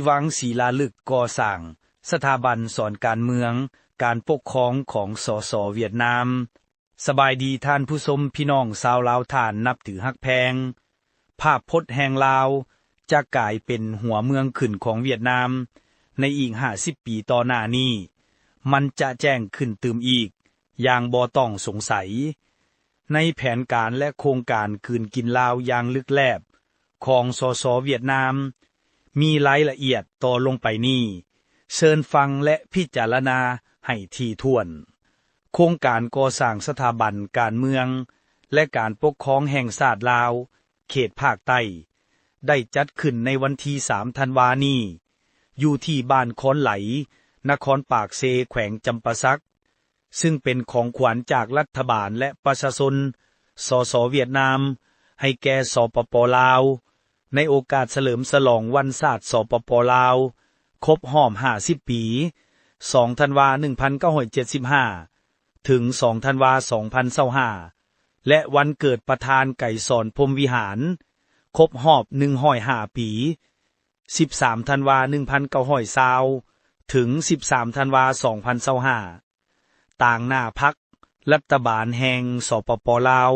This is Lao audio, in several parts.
ປັງສີລາລຶກກໍ່ສ້າງສະຖາບັນສອນການເມືອງ, ການປົກຄອງຂອງ ສສ ຫວຽດນາມ. ສະບາຍດີທ່ານຜູ້ຊົມ, ພີ່ນ້ອງຊາວລາວທ່ານນັບຖືຮັກແພງ. ພາບພົດແຫ່ງລາວຈະກາຍເປັນຫົວເມືອງຂຶ້ນຂອງຫວຽດນາມໃນອີກຫ້າສິບປີຕໍ່ໜ້ານີ້, ມັນຈະແຈ້ງຂຶ້ນຕື່ມອີກຢ່າງບໍ່ຕ້ອງສົງໄສ. ໃນແຜນການ ແລະ ໂຄງການກືນກິນລາວຢ່າງລຶກແລບຂອງ ສສ ຫວຽດນາມ ມີລາຍລະອຽດຕໍ່ລົງໄປນີ້, ເຊີນຟັງ ແລະ ພິຈາລະນາໃຫ້ຖີ່ຖ້ວນ. ໂຄງການກໍ່ສ້າງສະຖາບັນການເມືອງ ແລະ ການປົກຄອງແຫ່ງຊາດລາວ ເຂດພາກໃຕ້ ໄດ້ຈັດຂຶ້ນໃນວັນທີສາມທັນວານີ້ ຢູ່ທີ່ບ້ານຄອນໄຫຼ, ນະຄອນປາກເຊ, ແຂວງຈຳປາສັກ, ຊຶ່ງເປັນຂອງຂວັນຈາກລັດຖະບານ ແລະ ປະຊາຊົນ ສສ ຫວຽດນາມ ໃຫ້ແກ່ ສປປ ລາວ ໃນໂອກາດສະເຫຼີມສະຫຼອງວັນຊາດ ສປປ ລາວ ຄົບຮອບຫ້າສິບປີ, ສອງທັນວາ ໜຶ່ງພັນເກົ້າຮ້ອຍເຈັດສິບຫ້າ ເຖິງ ສອງທັນວາ ສອງພັນຊາວຫ້າ ແລະ ວັນເກີດປະທານໄກສອນ ພົມວິຫານ ຄົບຮອບໜຶ່ງຮ້ອຍຫ້າປີ, ສິບສາມທັນວາ ໜຶ່ງພັນເກົ້າຮ້ອຍຊາວ ເຖິງ ສິບສາມທັນວາ ສອງພັນຊາວຫ້າ. ຕາງໜ້າພັກ, ລັດຖະບານແຫ່ງ ສປປ ລາວ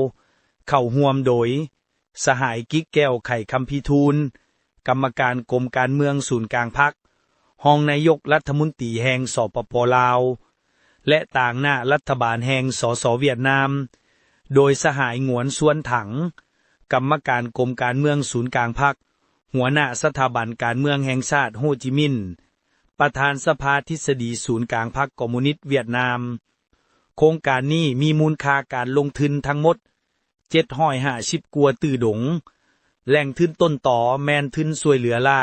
ເຂົ້າຮ່ວມໂດຍ ສະຫາຍ ກິກແກ້ວ ໄຂຄຳພິທູນ, ກຳມະການກົມການເມືອງສູນກາງພັກ, ຮອງນາຍົກລັດຖະມົນຕີແຫ່ງ ສປປ ລາວ ແລະ ຕາງໜ້າລັດຖະບານແຫ່ງ ສສ ຫວຽດນາມ ໂດຍສະຫາຍ ຫງວນ ຊວນຖັງ, ກຳມະການກົມການເມືອງສູນກາງພັກ, ຫົວໜ້າສະຖາບັນການເມືອງແຫ່ງຊາດ ໂຮຈິມິນ, ປະທານສະພາທິດສະດີສູນກາງພັກຄອມມູນິດຫວຽດນາມ. ໂຄງການນີ້ມີມູນຄ່າການລົງທຶນທັງໝົດ ເຈັດຮ້ອຍຫ້າສິບກວ່າຕື້ດົງ. ແຫຼ່ງທຶນຕົ້ນຕໍແມ່ນທຶນຊ່ວຍເຫຼືອລ້າ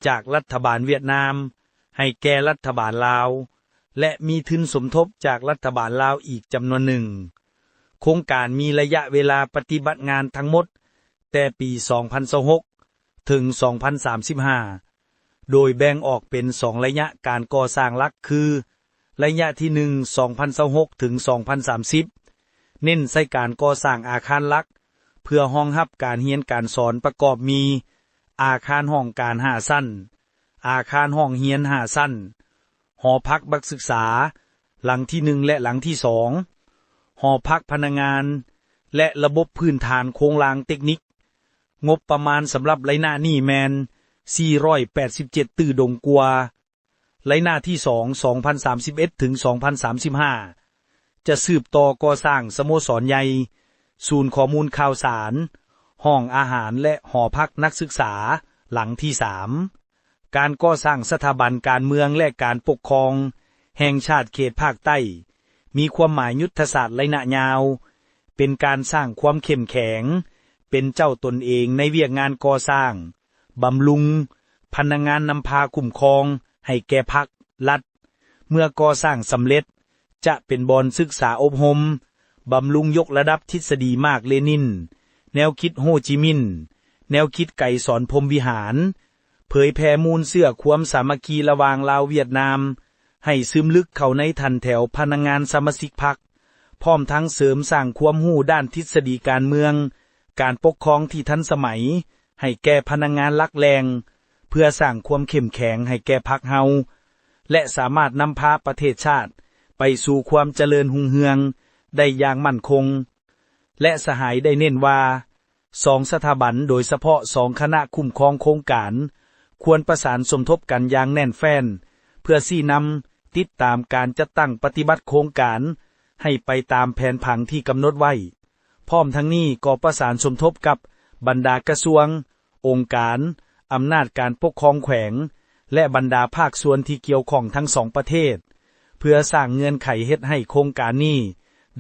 ຈາກລັດຖະບານຫວຽດນາມໃຫ້ແກ່ລັດຖະບານລາວ ແລະ ມີທຶນສົມທົບຈາກລັດຖະບານລາວອີກຈຳນວນໜຶ່ງ. ໂຄງການມີໄລຍະເວລາປະຕິບັດງານທັງໝົດແຕ່ປີສອງພັນຊາວຫົກ ເຖິງ ສອງພັນສາມສິບຫ້າ ໂດຍແບ່ງອອກເປັນສອງໄລຍະການກໍ່ສ້າງຫຼັກຄື ໄລຍະທີໜຶ່ງ ສອງພັນຊາວຫົກ ເຖິງ ສອງພັນສາມສິບ ເນັ້ນໃສ່ການກໍ່ສ້າງອາຄານຫຼັກ ເພື່ອຮອງຮັບການຮຽນການສອນ ປະກອບມີ ອາຄານຫ້ອງການຫ້າຊັ້ນ, ອາຄານຫ້ອງຮຽນຫ້າຊັ້ນ, ຫໍພັກນັກສຶກສາ ຫຼັງທີໜຶ່ງ ແລະ ຫຼັງທີສອງ, ຫໍພັກພະນັກງານ ແລະ ລະບົບພື້ນຖານໂຄງລ່າງເຕັກນິກ. ງົບປະມານສຳລັບໄລຍະນີ້ແມ່ນ ສີ່ຮ້ອຍແປດສິບເຈັດຕື້ດົງກວ່າ. ໄລຍະທີສອງ ສອງພັນສາມສິບເອັດ ເຖິງ ສອງພັນສາມສິບຫ້າ ຈະສືບຕໍ່ກໍ່ສ້າງສະໂມສອນໃຫຍ່, ສູນຂໍ້ມູນຂ່າວສານ, ຫ້ອງອາຫານ ແລະ ຫໍພັກນັກສຶກສາ ຫຼັງທີສາມ. ການກໍ່ສ້າງສະຖາບັນການເມືອງ ແລະ ການປົກຄອງແຫ່ງຊາດເຂດພາກໃຕ້ ມີຄວາມໝາຍຍຸດທະສາດໄລຍະຍາວ, ເປັນການສ້າງຄວາມເຂັ້ມແຂງ, ເປັນເຈົ້າຕົນເອງໃນວຽກງານກໍ່ສ້າງ, ບຳລຸງ, ພະນັກງານນຳພາຄຸ້ມຄອງໃຫ້ແກ່ພັກ, ລັດ. ເມື່ອກໍ່ສ້າງສຳເລັດ, ຈະເປັນບ່ອນສຶກສາອົບຮົມ, ບຳລຸງຍົກລະດັບທິດສະດີມາກເລນິນ, ແນວຄິດໂຮຈິມິນ, ແນວຄິດໄກສອນພົມວິຫານ, ເຜີຍແຜ່ມູນເຊື້ອຄວາມສາມັກຄີລະຫວ່າງລາວຫວຽດນາມ ໃຫ້ຊຶມເລິກເຂົ້າໃນຖັນແຖວພະນັກງານສະມາຊິກພັກ, ພ້ອມທັງເສີມສ້າງຄວາມຮູ້ດ້ານທິດສະດີການເມືອງ, ການປົກຄອງທີ່ທັນສະໄໝ ໃຫ້ແກ່ພະນັກງານຫຼັກແຫຼ່ງ ເພື່ອສ້າງຄວາມເຂັ້ມແຂງໃຫ້ແກ່ພັກເຮົາ ແລະ ສາມາດນຳພາປະເທດຊາດໄປສູ່ຄວາມຈະເລີນຮຸ່ງເຮືອງໄດ້ຢ່າງໝັ້ນຄົງ. ແລະ ສະຫາຍໄດ້ເນັ້ນວ່າ ສອງສະຖາບັນ, ໂດຍສະເພາະສອງຄະນະຄຸ້ມຄອງໂຄງການ ຄວນປະສານສົມທົບກັນຢ່າງແໜ້ນແຟ້ນ ເພື່ອຊີ້ນຳ, ຕິດຕາມການຈັດຕັ້ງປະຕິບັດໂຄງການໃຫ້ໄປຕາມແຜນຜັງທີ່ກຳນົດໄວ້. ພ້ອມທັງນີ້ກໍປະສານສົມທົບກັບບັນດາກະຊວງ, ອົງການ, ອຳນາດການປົກຄອງແຂວງ ແລະ ບັນດາພາກສ່ວນທີ່ກ່ຽວຂ້ອງທັງສອງປະເທດ ເພື່ອສ້າງເງື່ອນໄຂເຮັດໃຫ້ໂຄງການນີ້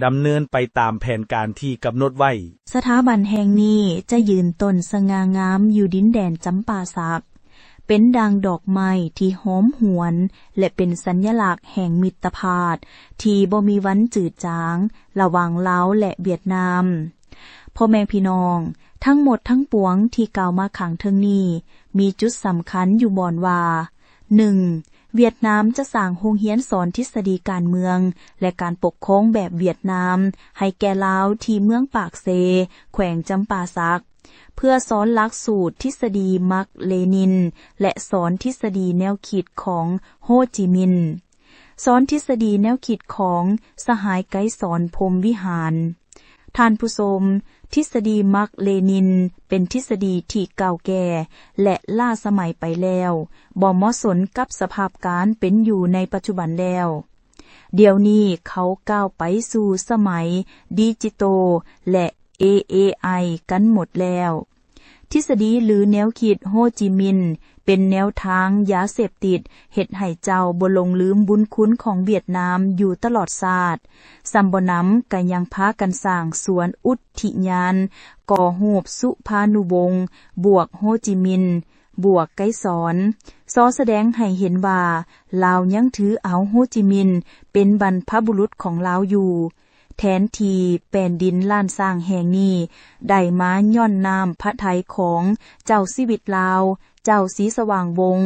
ດຳເນີນໄປຕາມແຜນການທີ່ກຳນົດໄວ້. ສະຖາບັນແຫ່ງນີ້ຈະຢືນຕົ້ນສະຫງ່າງາມຢູ່ດິນແດນຈຳປາສັກ, ເປັນດັ່ງດອກໄມ້ທີ່ຫອມຫວນ ແລະ ເປັນສັນຍະລັກແຫ່ງມິດຕະພາບທີ່ບໍ່ມີວັນຈືດຈາງລະຫວ່າງລາວ ແລະ ຫວຽດນາມ. ພໍ່ແມ່ພີ່ນ້ອງ, ທັງໝົດທັງປວງທີ່ກ່າວມາຂ້າງເທິງນີ້ ມີຈຸດສຳຄັນຢູ່ບ່ອນວ່າ ໜຶ່ງ ຫວຽດນາມຈະສ້າງໂຮງຮຽນສອນທິດສະດີການເມືອງ ແລະ ການປົກຄອງແບບຫວຽດນາມໃຫ້ແກ່ລາວທີ່ເມືອງປາກເຊ, ແຂວງຈຳປາສັກ. ເພື່ອສອນຫຼັກສູດທິດສະດີມາກເລນິນ ແລະ ສອນທິດສະດີແນວຄິດຂອງໂຮຈິມິນ. ສອນທິດສະດີແນວຄິດຂອງສະຫາຍໄກສອນ ພົມວິຫານ. ທ່ານຜູ້ຊົມ, ທິດສະດີມາກເລນິນເປັນທິດສະດີທີ່ເກົ່າແກ່ ແລະ ລ້າສະໄໝໄປແລ້ວ, ບໍ່ເໝາະສົມກັບສະພາບການເປັນຢູ່ໃນປັດຈຸບັນແລ້ວ. ດຽວນີ້ເຂົາກ້າວໄປສູ່ສະໄໝດິຈິໂຕ ແລະ ເອເອໄອ ກັນໝົດແລ້ວ. ທິດສະດີ ຫຼື ແນວຄິດໂຮຈິມິນ ເປັນແນວທາງຢາເສບຕິດ ເຮັດໃຫ້ເຈົ້າບໍ່ຫຼົງລືມບຸນຄຸນຂອງຫວຽດນາມຢູ່ຕະຫຼອດຊາດ. ສ່ຳບໍ່ໜຳກະຍັງພາກັນສ້າງສວນອຸດທິຍານ ກໍ່ຮູບສຸພານຸວົງ ບວກ ໂຮຈິມິນ ບວກ ໄກສອນ ສໍສະແດງໃຫ້ເຫັນວ່າ ລາວຍັງຖືເອົາໂຮຈິມິນເປັນບັນພະບຸລຸດຂອງລາວຢູ່. ແທນທີ່ແຜ່ນດິນລ້ານຊ້າງແຫ່ງນີ້ໄດ້ມາຍ້ອນນ້ຳພະໄທຂອງເຈົ້າຊີວິດລາວ ເຈົ້າສີສະຫວ່າງວົງ.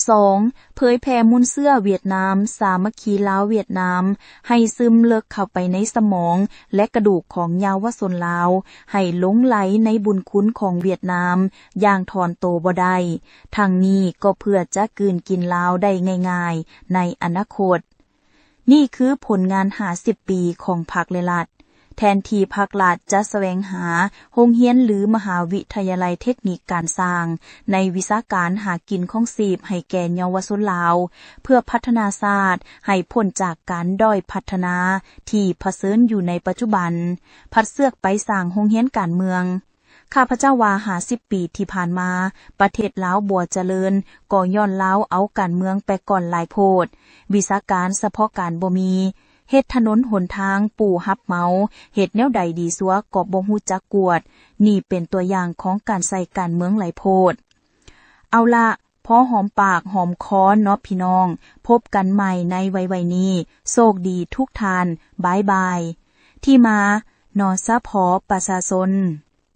ສອງ, ເຜີຍແຜ່ມູນເຊື້ອຫວຽດນາມ ສາມັກຄີລາວຫວຽດນາມ ໃຫ້ຊຶມເລິກເຂົ້າໄປໃນສະໝອງ ແລະ ກະດູກຂອງເຍົາວະຊົນລາວ ໃຫ້ຫຼົງໄຫຼໃນບຸນຄຸນຂອງຫວຽດນາມຢ່າງຖອນໂຕບໍ່ໄດ້. ທັງນີ້ກໍເພື່ອຈະກືນກິນລາວໄດ້ງ່າຍໆໃນອະນາຄົດ. ນີ້ຄືຜົນງານຫ້າສິບປີຂອງພັກ ແລະ ລັດ. ແທນທີ່ພັກລັດຈະສະແຫວງຫາໂຮງຮຽນ ຫຼື ມະຫາວິທະຍາໄລເທັກນິກການຊ່າງ ໃນວິຊາການຫາກິນຄອງຊີບໃຫ້ແກ່ເຍົາວະຊົນລາວ ເພື່ອພັດທະນາຊາດໃຫ້ພົ້ນຈາກການດ້ອຍພັດທະນາທີ່ຜະເຊີນຢູ່ໃນປັດຈຸບັນ, ພັດເຊືອກໄປສ້າງໂຮງຮຽນການເມືອງ. ຂ້າພະເຈົ້າວ່າຫ້າສິບປີທີ່ຜ່ານມາ ປະເທດລາວບໍ່ຈະເລີນ ກໍຍ້ອນລາວເອົາການເມືອງແປກອນຫຼາຍໂພດ, ວິຊາການສະເພາະການບໍ່ມີ, ເຮັດຖະໜົນຫົນທາງປູ່ຮັບເໝົາ, ເຮັດແນວໃດດີຊົ່ວກໍບໍ່ຮູ້ຈັກກວດ. ນີ້ເປັນຕົວຢ່າງຂອງການໃຊ້ການເມືອງຫຼາຍໂພດ. ເອົາລະ, ພໍຫອມປາກຫອມຄໍເນາະພີ່ນ້ອງ, ພົບກັນໃໝ່ໃນໄວໆນີ້. ໂຊກດີທຸກທ່ານ, ບາຍບາຍ. ທີ່ມາ ນສພ ປະຊາຊົນ.